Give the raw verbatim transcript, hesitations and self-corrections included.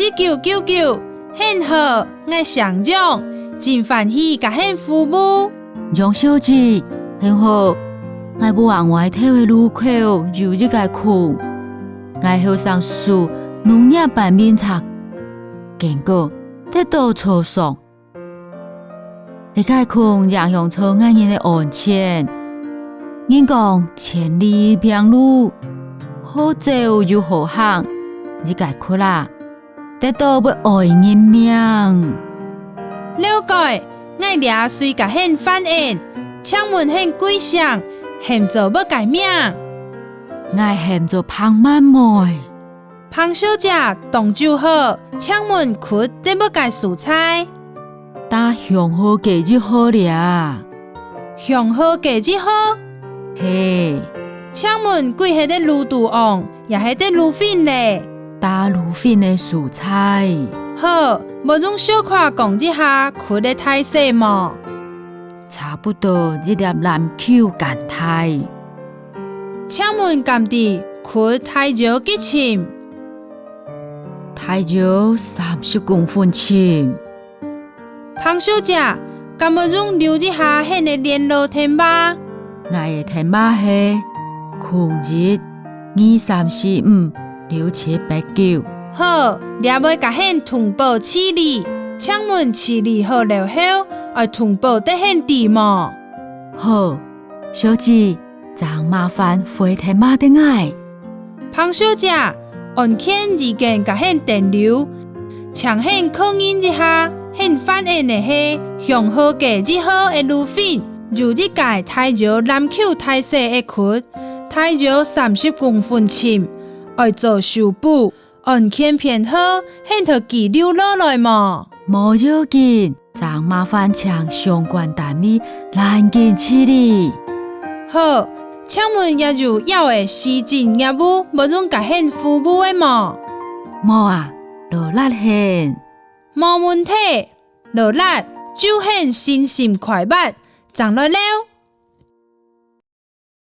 一九九九，很好，𠊎姓楊，真歡喜佮你服務。楊小姐，很好，𠊎屋下外頭个路口有一個空，𠊎後生時農業班面冊，結果得到抽中。 這個空影響著𠊎人个安全。人講千里平路，好走又好行，這個窟啊，跌倒會愛人命。了解，𠊎這就隨佮你反映，請問你貴姓，喊做麼个名？𠊎喊做彭滿妹。 彭小姐，當晝好，請問窟在麼个所在？在祥和街一號這。祥和街一號？係。請問歸係在路肚項，也係在路脣呢？在路脣个所在。好，無用小可講一下窟个大細無？差不多一粒籃球恁大。 請問敢知窟大約幾深？大約三十公分深。彭小姐，敢會用留一下你个聯絡電話？𠊎个電話係空一二三四五六七八九。好，這會佮你通報處理。請問處理好了後，愛通報得你知無？好，小姐， 正麻煩回電話得𠊎。彭小姐，案件已經佮你登錄，請你確認一下，你反映个係祥和街一號个路脣，有一個大約籃球大細个窟，大約三十公分深，愛做修補。 案件編號你摎佢記錄落來無？無要緊，正麻煩請相關單位趕緊處理。好，請問這有要个市政業務會用佮你服務个無？無啊，勞力你。無問題，勞力，祝你身心快活，正來尞。